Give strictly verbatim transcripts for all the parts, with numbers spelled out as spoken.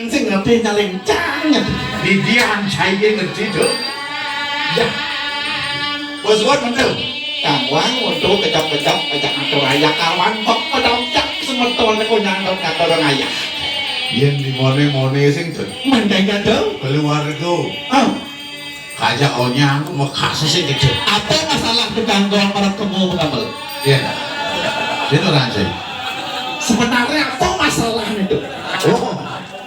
Sing ngerti nyalincang. Didian saya ngerti tuh. Ya. Bos buat bener. Kang Wang untuk kecap-kecap ajak ngatur ayah kawan kok pedocak semeton aku nyandok ngatur ayah. Yen di mone-mone sing tuh. Mendingan tuh. Keluarga. Ah. Kajak onyang mekas sih gitu. Apa masalah tukang gong para kemu kamu? Iya. Itu rancai. Sebenarnya apa masalah itu? Oh.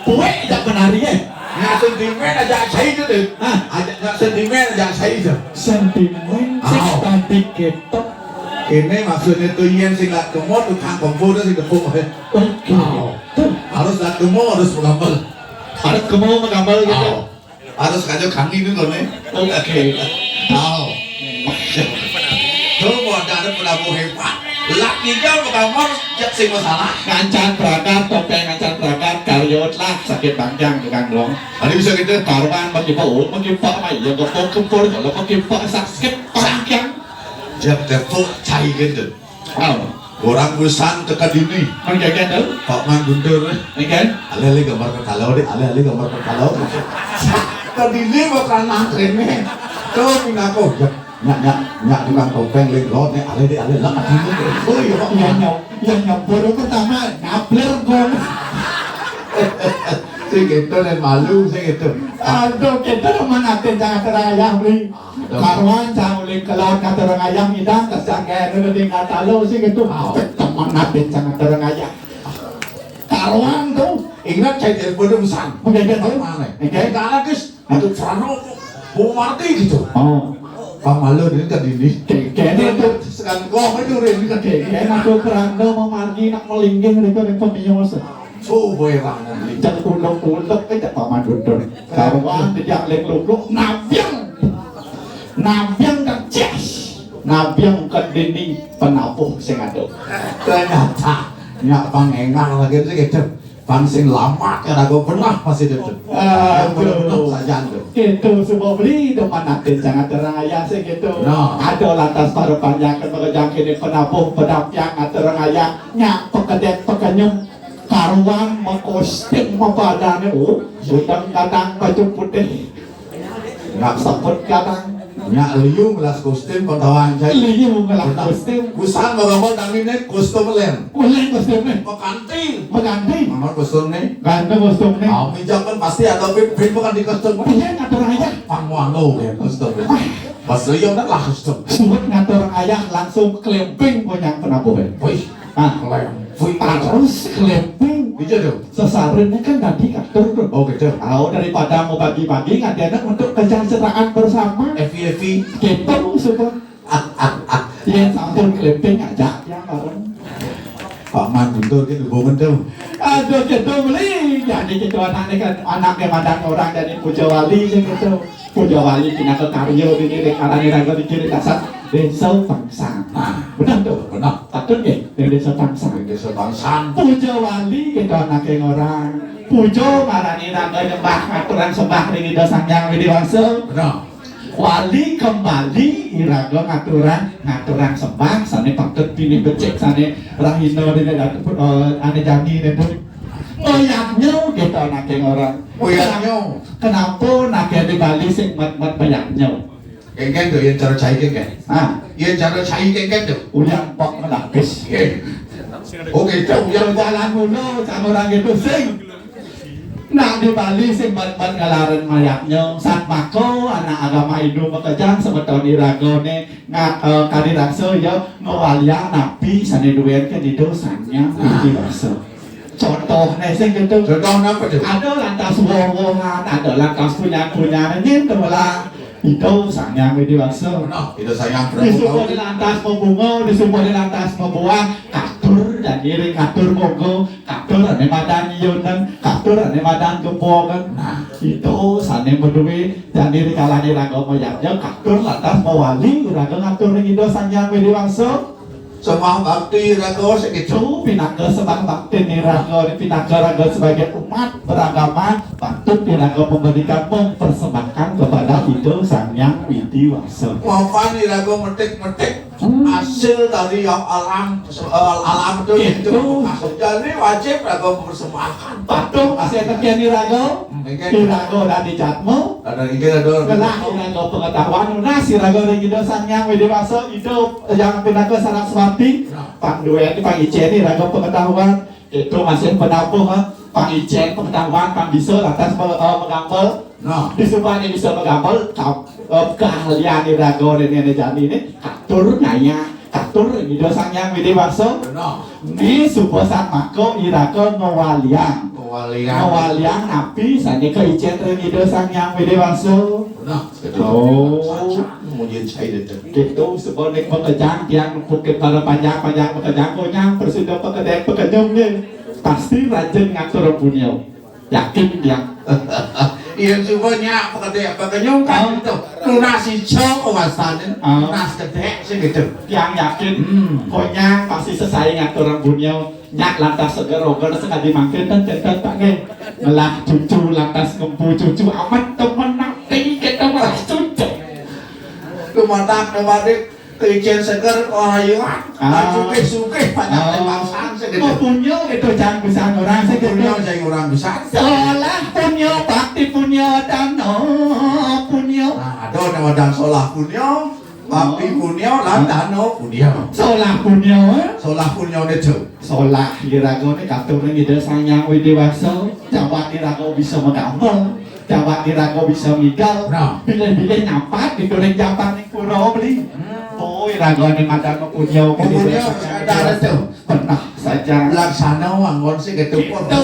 Kue tidak benar ya? Nggak sentimen aja saya itu deh. Hah? Aja nggak sentimen aja saya itu. Sentimen sih tadi ketok. Ini maksudnya tuh yen sing lak kemo tukang kompor sing tepuk. Oke. Oh. Harus lak kemo harus mengambel. Harus kemo mengambel gitu. Oh. Harus kacau kami itu tuh nih. Oke. Oh. Tuh mau ada ada penabuh hebat. Lak tiga mau kamar jak sing masalah. Ngancan berangkat, topeng ngancan berangkat, karyot lah sakit bangkang tukang dong. Ada bisa gitu. Karuan bagi pau, bagi pak mai, yang kepok kepur, kalau bagi pak sakit bangkang. Jak tepuk cai gitu. Oh. Orang busan teka dini. Oke, oke, tahu. Pak Man Guntur. Oke. Alih-alih gambar perkalo deh, alih-alih gambar perkalo. Teka dini bakal nang kene. Tuh pinako. Ya, nyak, nyak, nyak tukang topeng lagi rot nih, alih deh, alih lah dini. Oh iya, Pak. Ya nyau, ya nyau. Baru pertama nyabler gong. Sing gitu dan malu, sing gitu. Aduh, kita mana ada jangan terayah beli. Karuan cang uling kelar ngatur ayah ngidang, terus cang kaya nu dadi kata lo sih gitu. Temen nabi cang ngatur ayah. Karuan tuh. Ingat saya telepon dulu pesan. Oke, oke, tahu. Mana? Oke. Kita lagi aduh Frano mau mati gitu. Oh. Pamalu ini tadi ini. Kene tuh. Sekarang gua itu ini kan. Kene aku Frano mau mati nak melinggih itu ning pemios. Coba ya, Bang. Cek unduk-unduk, eh, cek Paman Dundun. Karuan, dijak lek lubuk, nabiang. Nabiang ke jas. Nabiang ke dinding penabuh sing ada. Ternyata, nyak pangengah lagi sih gitu. Pang sing lama kan aku pernah masih itu. Aduh. Yang benar-benar saja tuh. Itu semua beli depan nanti jangan terang ayah sih gitu. Nah. Ada lantas para panjang ke jangkini penabuh, pedapiang ngatur ayah. Nyak pekedet pekenyum. Karuan mekostim mabadane, oh, sudang kadang baju putih. Nggak sepet kadang. Nyak liu ngelas kostim pentawan jai. Liu ngelas kostim. Busan mau ngomong tadi nih kostum len. Ulen kostum nih. Pekanti. Pekanti. Mama kostum nih. Ganti kostum nih. Kami jangan pasti ada pin pin bukan di kostum. Iya ngatur aja. Pangwango ya kostum. Pas liu nak lah kostum. Suwet ngatur ayah langsung klemping punya penabuh. Wih. Ah, terus klemping. Iya dong. Sesarennya kan tadi ngatur tuh. Oh gitu. Tahu daripada mau bagi-bagi ngantiannya untuk kesejahteraan bersama. Evi Evi. Gitu semua. Ya sampun klemping aja ya bareng. Pak Man Guntur gitu hubungan tuh. Aduh gitu beli. Jadi gitu anaknya kan anaknya madang orang dari Puja Wali sih gitu. Puja Wali pinaka karya dini dek arane raga dikiri dasar desa Pangsan. Nah, benar tuh, benar. Patut ya, dari desa Pangsan. Dari desa Pangsan. Puja Wali gitu anaknya orang. Puja marani raga nyembah ngaturan sembah ring Ida Sang Hyang Widi Wasa. Benar. Wali kembali iraga ngaturan ngaturan sembah sane patut pilih becik sane rahina dene datu eh, ane jani dene. Oyaknya gitu anaknya orang. Oyaknya. Kenapa nak di Bali sing mat-mat bayaknya? Kengken tuh, yang cara cai kengken. Ah, yang cara cai kengken tuh. Udah empok menapis. Oke, itu yang jalan mulu sama orang itu sing. Nak di Bali sing mat-mat ngalaran mayaknya. Satmako anak agama Hindu makejang semeton iragone ngat uh, kadi raksa ya ngawaliang napi sane duwe kedido sanya iki rasa. Contohne sing gitu. Contoh napa tuh? Ada lantas woh-wohan, ada lantas punyan-punyan, gitu lah. Itu sanyang widi wasa. Nah, itu sanyang. Disumpah lantas mabunga, disumpah lantas mabuah. Katur dan iring katur monggo, katur ane madan nyunan, katur ane madan gembongan. Nah, itu sane maduwe dan iri kalane raga mayaknya katur lantas mawali raga ngatur ning Ida Sanyang Widi Wasa. Sembah bakti raga segitu. Pinaka sembah bakti ni raga ni pinaka raga sebagai umat beragama patut ni raga memberikan mempersembahkan kepada Ida Sang Hyang Widi Wasa. Mapan ni raga metik-metik. Hmm. Asal Hasil dari yang alam, eh, alam itu, itu. Itu. Jadi wajib raga mempersembahkan. Patuh kasih tekian iraga. Nggih. Iraga dadi jatmu. Ada nggih, ada. Ngelah iraga pengetahuan, nunas iraga ring Ida Sang Hyang Widi Wasa, Ida yang pinaka Saraswati. Nah. Panduan, pangicen iraga pengetahuan. Itu masih penabuh, ha. Pangicen, pengetahuan, pang bisa lantas me-, eh, megambel. Nah. Disubané bisa megambel, ka-, eh, keahlian iraga ring néné jani né, katur ngayah, katur ring Ida Sang Hyang Widi Wasa. Nah. Né suba satmaka iraga ngwaliang. Ngwaliang. Ngwaliang napi sané kaicen ring Ida Sang Hyang Widi Wasa. Nah. Oh. Saja, muji cai dete. Gitu, sebenarnya makejang tiang bukit para panjang, panjang makejang konyang, prasida pakedék pakenyung nggih. Pasti rajin ngatur punya. Yakin tiang. Iya, coba nyak pakedék pakenyung kan. Oh. Gitu. Nunas ijo kawastané, oh, nunas kedék sing gitu. Tiang yakin. Hmm. Konyang pasti sesai ngatur punya. Nyak lantas seger oger sakadi mangkin ten cénten tak nggih. Ngelah cucu lantas ngempu cucu amat temen ati kita ngelah cucu. Lumatak kemarin kaicén seger kahayuan. Ah. Sugih-sugih panjang, ah, pemangsaan sing gitu. Oh, punya gitu, jang pisan orang sing gitu. Punya jang orang pisan. Solah punya, bakti punya, dana punya. Nah, ada nama dan solah punya. Bakti punya lan dana punya. Solah punya, eh? Solah punya né, Cuk. Solah iragané katur ring Ida Sang Hyang Widi Wasa. Jawat iraga bisa megambel. Jawat iraga bisa ngigel. Nah. Bilih-bilih nyapat gitu ring japan ning pura beli. Hmm. Oh, iragané madan punya. Punya, sadar, Cuk. Pernah saja. Laksana wangun sing gitu. Gitu.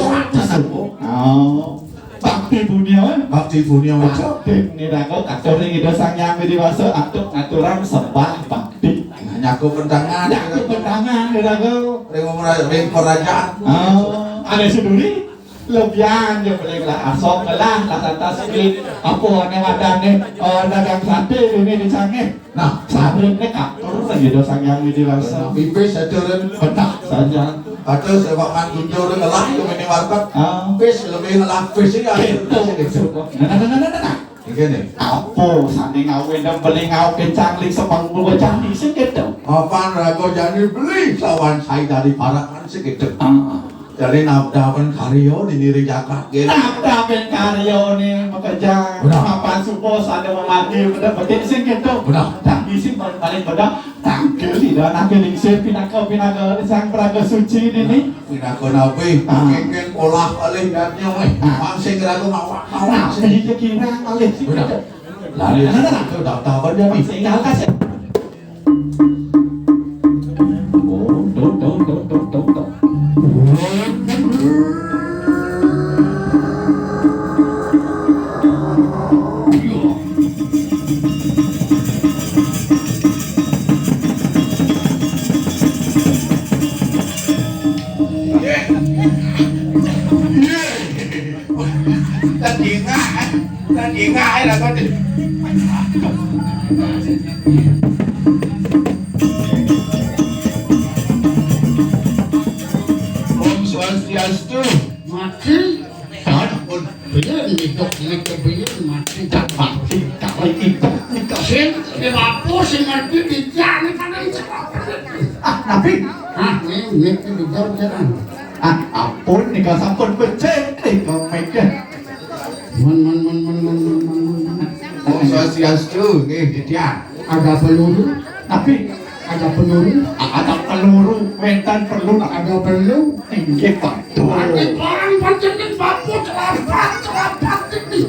Oh. Bakti punya, eh? Bakti punya, Cuk. Bakti punya raga katur ring Ida Sang Hyang Widi Wasa antuk ngaturang sembah bakti. Nyakup bentangan. Nyakup bentangan, iraga. Ring, ring kerajaan. Oh, ada seduri. Lebihan ya boleh lah. Asok lah, lah lantas iki. Apa ané wadané, eh, dagang saté ini di Cangeh. Nah, sarengé katur ring Ida Sang Hyang Widi Wasa. Pipis aturun. Betah saja. Atur sewakan guntur ngelah ke mini warteg. Ah. Pis lebih ngelah pis iki. Gitu. Gitu. Nah, nah, nah, nah, nah, nah. Iki nih. Apa sané ngawé dan beli ngau kencang ling sepang bunga candi sing gitu. Apan raga jani beli sawan sai dari parakan sing gitu. Ah. Jani nabdaben karya nini ring jagat, nggih. Nabdaben karya né makejang. Benar. Mapan suba sada mamargi, bener betik sing kéto. Benar. Tapi sing paling, paling bener, tangkil ida naké lingsir pinaka, pinaka Sang Praga Suci nini. Pinaka nabi, ah, kéngkén polah kalih yadnya, wéh. Ah. Pang sing raga mawak, mawak. Nah, sing kira kalih sing kéto. Benar. Lari, nah, nah, nah, itu daftar aja nih. Sing kalih kasih. Tadi nggak, tadi nggak, eh, lah, tadi. Om Swastiastu. Mati. Ampun. Bener, nidok, nidok, bener, mati. Tak mati, tak lagi, tak nikah. Sing, ya, apa sing ngerti, dijak, nih, kan, ini. Ah, napi? Ah, ini, ini, ini, ini, ini. Ah, ampun, nika sampun becik, nika mega. Mun, mun, mun. Om Swastiastu, nggih, titiang. Ada peluru? Tapi ada peluru? Ada peluru, wénten perlu. Ada perlu? Inggih, Pak. Tuh. Ati parang panjenengan bapu celapat, celapat iki.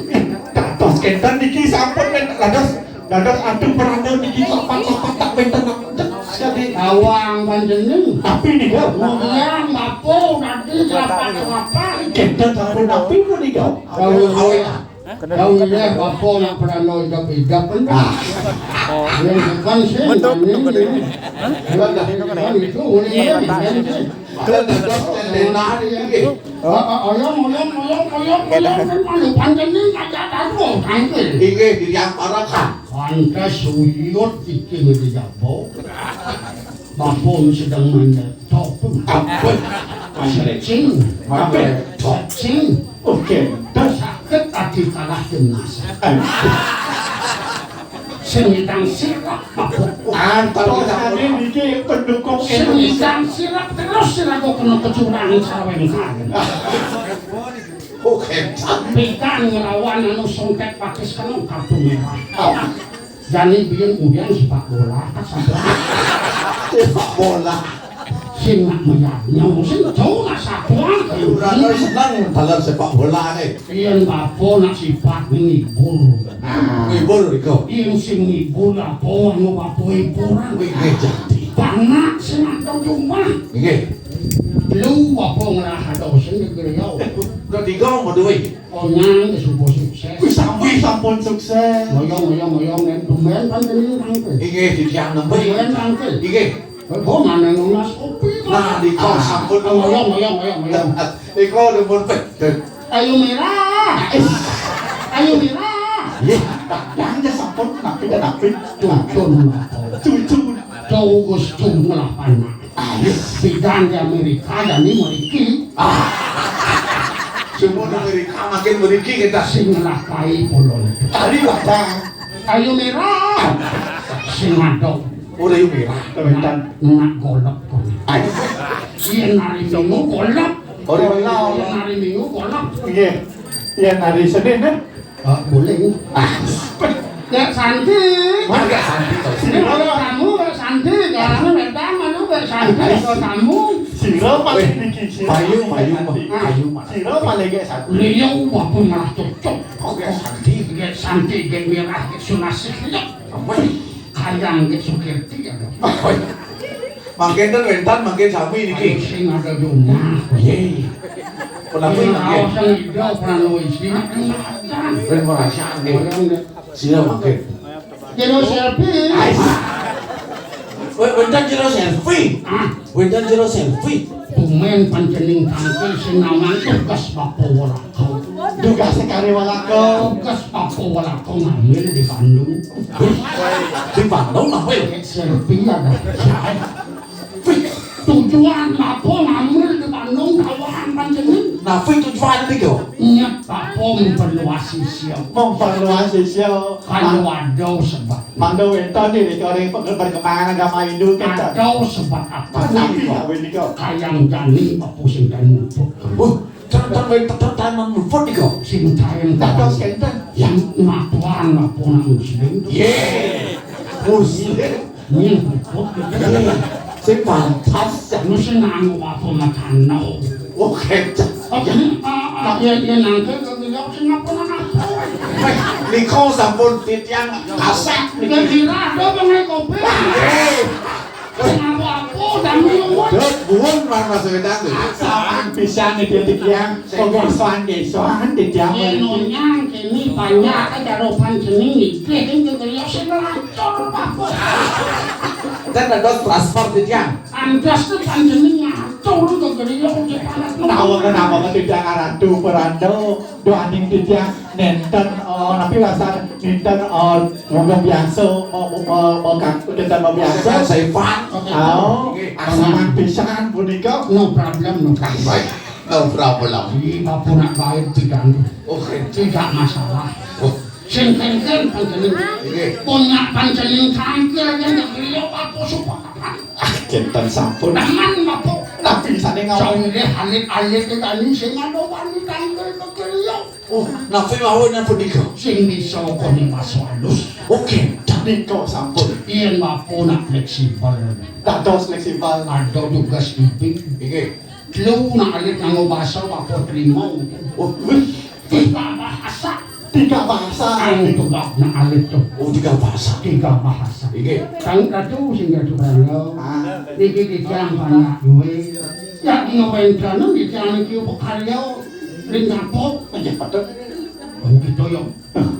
Dados kénten niki sampun wénten, dados Dados adu peranda niki lapat-lapat tak wénten. Jadi awang panjenengan. Tapi nika. Ngomong apa tadi lapat-lapat? Kita tahu napi punika. Kau, kau ya, apa yang peranda idap-idap kan? Ah. Yang bukan sih, betul, ini, betul, ini. Bukan itu, ini, ini, ini. Oyong, oyong, oyong, oyong, oyong, malu panjenengan ngajak aku, tangkil. Inggih, diri amparakan. Pantes uyut iki ngejabok. Bapun sedang menetop. Ampun. Cacing. Ampun. Cacing. Oke. Sakit ati kalah timnas. Sing nyitang sirah, mabuk Antar kita dosane niki pendukung sing Indonesia. Ikan sirap terus sira kok kena kecurangan sareng-sareng. Oh, kencang. Pikan ngelawan anu songket pakis kena kartu merah. Jani biyen udian sepak bola, kan sampai sepak bola. Sing nak meyaknya, sing jauh nak satuan. Ora seneng dalan sepak bola, eh. Yen bapa nak sifat ngibur. Ngibur iku. Yen sing ngibur apa anu bapa hiburan. Nggih, nggih, Jati. Panak sing nang rumah. Nggih. Lu bapa ngerah ada sing gegeriau. Udah tiga mau duwe. Onyang wis subuh sukses. Wis sampun, sampun sukses. Ngoyong, ngoyong, ngoyong, nek tumben kan jenenge tangkil. Inggih, titiang nembé. Tumben tangkil. Inggih. Kowe kok maneh nunas kopi, Pak? Nah, nika sampun. Ngoyong, ngoyong, ngoyong, ngoyong. Nika nuwun peden. Ayu merah. Ayu merah. Nggih, kadang ya sampun napi, napi. Cucun. Cucun. Jauh Gus Cung lah panak. Ayo, pidan di Amerika, jani mriki. Ah. Semua di Amerika makin mriki kita. Sing nglakahi polon. Tadi wadah. Ayu merah. Sing ngadok. Ora ayu merah. Nak, nak golek kowe. Ayo. Yen hari Minggu golek. Ora, ora. Yen hari Minggu golek. Nggih. Yen hari Senin, eh? Ah, boleh. Ah. Gek Santi. Wah, gek Santi to. Ini orang kamu, gek Santi. Jarangnya beda malu, gek Santi. Orang kamu. Sira paling niki, sira. Payu, payu, payu, Mas. Sira paling gek Santi. Liya wah pun malah cocok. Oh, gek Santi. Gek Santi, gek Mirah, gek Sunasih, liya. Apa? Kayang gek Sukirti, ya. Apa? Mangkin ten wénten, mangkin sami niki. Ayo, sing ada di rumah. Nggih. Penapi mangkin? Sing ida, prano isi, nak kembaran. Ben merasa nggih. Orang nggak. Sira mangkin. Jero selfie. Ais. Wé-, wénten jero selfie. Ah. Wénten jero selfie. Tumen panjenengan tangkil sing nawang tugas bapa ora. Tugas sekali walako. Tugas apa walako ngambil di Bandung? Di Bandung apa ya? Serpia dah. Tujuan apa ngambil di Bandung tawaran panjenengan? Napi tujuan niku? Niat apa memperluas sisya? Memperluas sisya. Kalau ada sebab. Mangda wénten niki ring perkembangan agama Hindu kita. Ada sebab apa? Napi gawe niku? Kayang jani apa sing dan mumpuk. Wah, Ten, ten, ten, ten, ten, luput niku. Sing taen dados kenten. Ya, ngapuan apa nang muslim? Ye. Muslim. Ning luput niku. Ye. Sing pantas. Lu sing nganggo apa makano? Oh, kecek. Oh, jadi, ah, ah, ya, ya, nangke ke beliau sing ngapa nang apa? Weh, niku sampun titiang kasek niki. Ya, kira ada apa ngai kopi? Ye. Kenapa aku dan minum? Dut, buun, Mas, Mas Wedang, lho. Saman pisan iki titiang. Kok sowan nggih, sowan titiang. Yen nonyang kene banyak karo panjenengan iki, iki kaya sing lancar, Pak. Ten dados transfer titiang. Andas tu panjenengan ngatur kok kaya iki panas. Nawa kenapa titiang aratu perando, doaning titiang nenten, oh, tapi rasa nenten, oh, Monggo biasa, mau, mau, mau, mau kang-, kita mau biasa. Saya Pak. Oh, asaman pisan punika. No problem, no problem. Baik, no problem. Di Bapak nak baik tidak, oke, tidak masalah. Oh. Sing kengken panjenengan. Nggih. Punya panjenengan kangkil yang beliau apa suka. Ah, kenten sampun. Dengan Bapak. Nabi sane ngawon. Sing nggih alit-alit tani sing ada wani kangkil ke beliau. Oh, napi mawon napa nika? Sing bisa kone maso alus. Oke, nika sampun. Yen bapa nak fleksibel. Dados fleksibel. Ada tugas iping. Inggih. Telu nak alit nganggo basa bapa trimo. Oh, wih. Tiga bahasa. Tiga bahasa. Anu tugas nak alit tuh. Oh, tiga bahasa. Tiga bahasa. Inggih. Kang Ratu sing Ratu Rangga. Ah. Niki titiang banyak duwe. Ya dina wénten titiang niki upakarya ring kapok. Nggih, betul. Oh, gitu ya.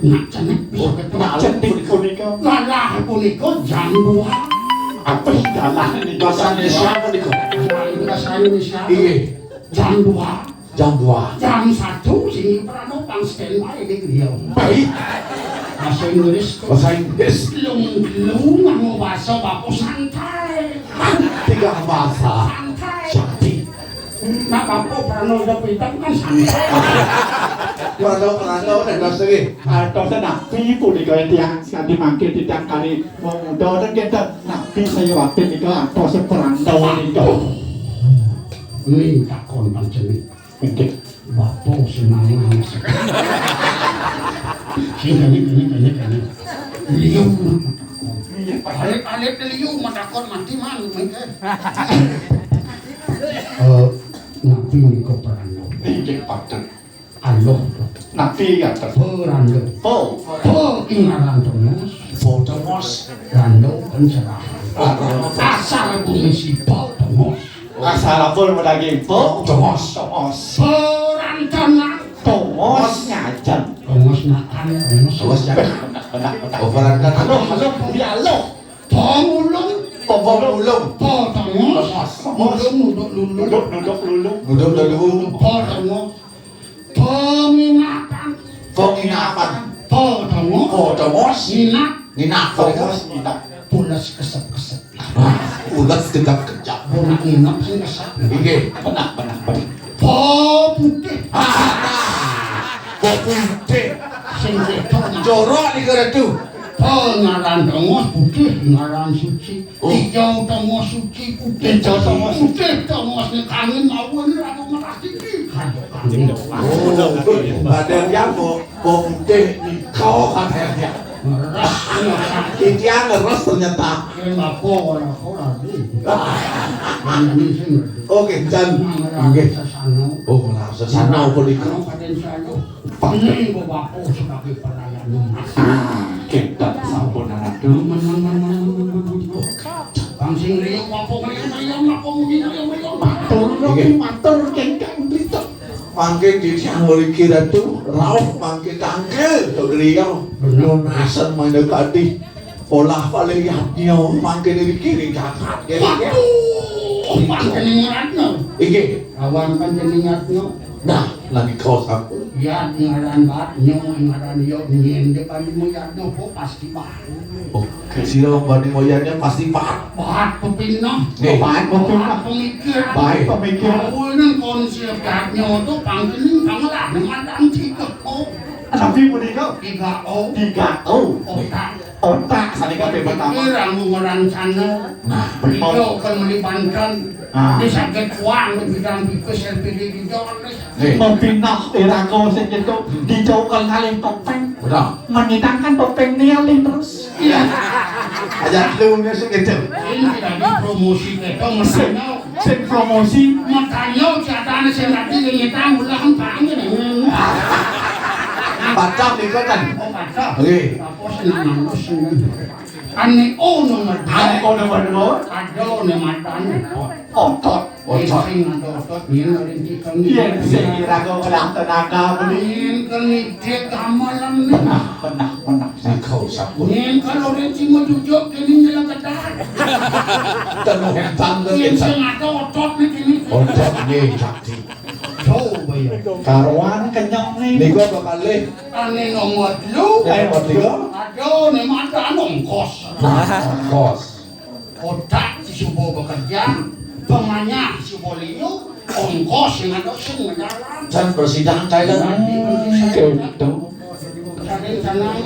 Nak cenik bisa ketemu. Nak cenik punika. Lalah punika jam dua. Apa dalah nika? Bahasa Indonesia apa nika? Bahasa Indonesia. Iya. Jam dua. Jam dua. Jam satu sing prano pang standby di griya. Baik. Bahasa Inggris. Bahasa Inggris. Lung-lung nganggo bahasa baku santai. Tiga bahasa. Santai. Sakti. Nak apa prano udah pitak kan santai. Perantau-perantau nek dos iki. Atos napi punika tiyang, sakadi mangke titiang kali wong muda ten kenten napi saya watin nika atos perantau nika. Ning takon pancen. Nggih. Bapa senang. Sing kene, kene, kene, kene. Liu. Iya, Pak. Alit-alit liu matakon mati man, mengke. Eh, napi menika perantau? Inggih, Pak. Aloh. Napi ngaten? Perantau. Po. Po ing aran tongos. Po tongos. Rando pencerahan. Rando. Asal bumi si po tongos. Asal pun medaging po. Tongos. Tongos. Perantanan. Tongos ngajen. Tongos nakan, tongos. Tongos ngajen. Benar, benar, benar. Oh, perantanan. Aduh, aduh, bumi aloh. Pemulung. Pemulung. Potongos. Potongos. Mulung nuduk lulu. Nuduk, nuduk lulu. Nuduk lulu. Potongos. Penginapan. Penginapan. Potongos. Potongos. Nginap. Nginap. Potongos nginap. Pules kesep-kesep. Pules kejap-kejap. Bunak nginap sing kesep. Inggih, benar, benar, benar. Po putih. Ah, po putih. Sing ketok. Jorok nika, Ratu. Po ngaran tongos putih, ngaran suci. Oh. Hijau tongos suci, putih. Hijau tongos suci. Putih tongos nek kangen mawon, Ratu merah tinggi. Kado kangen. Oh, badan ya, po, po putih nika katanya. Ngeres. Titiang ngeres ternyata. Yen apa ora, ora iki. Ini sing ngerti. Oke, Jan. Ngeres. Nggih. Sesano. Oh, ngeres sesano apa niku? Anu kadén sano. Pak. Ini mbok aku sebagai pelayan umat. Ah, kita sampun anak dulu. Men, men, men, men, men, men, men. Bang sing riyo apa ngriyo, ngriyo apa muni, ngriyo, ngriyo. Matur, nggih. Matur, kengkang, mriko. Mangke titiang mriki Ratu, rauh mangke tangkil to griya. Bener. Nunasen mangke kadhi. Olah palih yadnya mangke niki ring jagat. Waduh, panjenengan. Inggih. Lawan panjenengan. Nah, lan nika sampun. Yad ngaran bat, nyo ngaran yo, nyen de panjenengan yadnya, kok pasti bat. Oh, sira bani moyane pasti pahat. Pahat pepinah. Nggih. Pahat pepinah. Pahat pemikir. Pahat pemikir. Awalnya konsep katnya itu pangkene pangeran madan tiga O. Tapi punika tiga O. Tiga O. Otak. Otak sanika pertama. Pikir, anu merencana. Nah, betul. Itu kan melibatkan. Ah. Ini sakit uang di bidang pipis L P D di Jawa. Nggih. Mempinah iraga sing itu dijauhkan kalih topeng. Betul. Menitangkan topeng nialih terus. Iya. Aja lu sing itu. Ini tadi promosi kita sing, sing promosi. Matanya jatane sing tadi ngetang ulah panjen. Pacah nika kan? Oh, pacah. Nggih. Apa senang terus. Ane ono madu. Ane ono madu. Ada ne matane. Otot. Otot. Sing ada otot, yen ora dikenal. Yen sing ora kok olah tenaga beli. Yen kenidik amalan. Penah, penah, penah. Nika sampun. Yen kalau ora cuma duduk, kene nyelengketan. Tengah tangga. Yen sing ada otot nih kene. Otot nggih, sakti. Coba ya. Karuan kenyang nih. Nika bakal lih. Ane nomor telu. Eh, nomor tiga. Aduh, ne mata nongkos. Nah, nongkos. Otak disuruh bekerja, pemanya disuruh liu, ongkos yang ada sing mendalam. Dan bersidang Thailand. Gitu. Kadang-kadang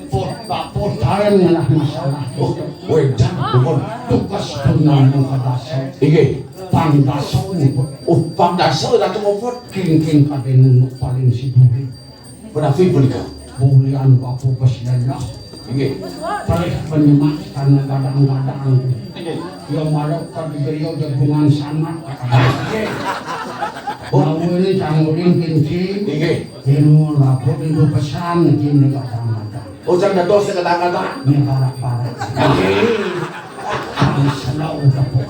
pot, bapot Thailand malah masalah. Oh, wedang, dukun. Tugas pun namu kadasa. Inggih. Pangdasa. Oh, pangdasa, Ratu Mopot. King-king kadang nunuk paling sibuk. Menawi punika. Mulian Bapak Basilana. Inggih. Terus penyemak karena kadang-kadang. Inggih. Ya marok ka di griya jagungan sangat. Inggih. Oh. Mau ini cangguring kinci. Inggih. Ilmu lapor itu pesan, kinci kadang-kadang. Oh, jang dados sing kadang-kadang. Ini parah-parah. Inggih. Selalu tepuk.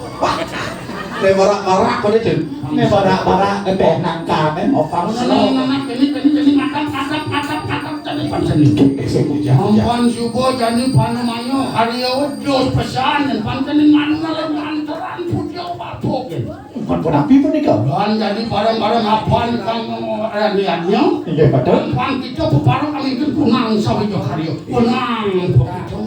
Nek marak-marak kene, Dik. Nek marak-marak ngeteh nang kamen. Oh, kamu seneng anak ini, ini, ini makan, makan, makan, makan, jadi pancen. Sing bujang, bujang. Ampun subuh jani panemanya, hari ya wedhus pesan, pancen manel lantaran puja mabuk. Pun, pun api punika. Dan jadi barang-barang apa kang, eh, niatnya? Inggih, betul. Ampun kita bebareng kami itu kunang sawi Jokarya. Kunang begitu.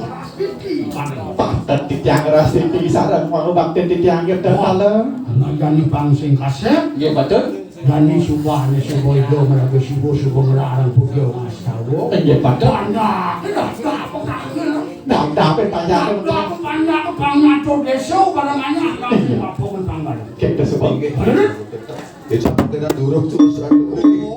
Panten titiang ngrastiti sareng wau bakti titiang nggih dalem. Ana jani bang sing kasep. Nggih, betul. Dani subahne suba ida maraga siwa suba nglarang puja ngastawa. Inggih, Pak. Banyak, dah, dah, pengangil. Dah, dah, apa tanya? Dah, dah, banyak, banyak tu desa, barang banyak, banyak, apa pun tanggal. Kita sebab. Inggih. Bener? Ya, sampai kena durung terus, aduh.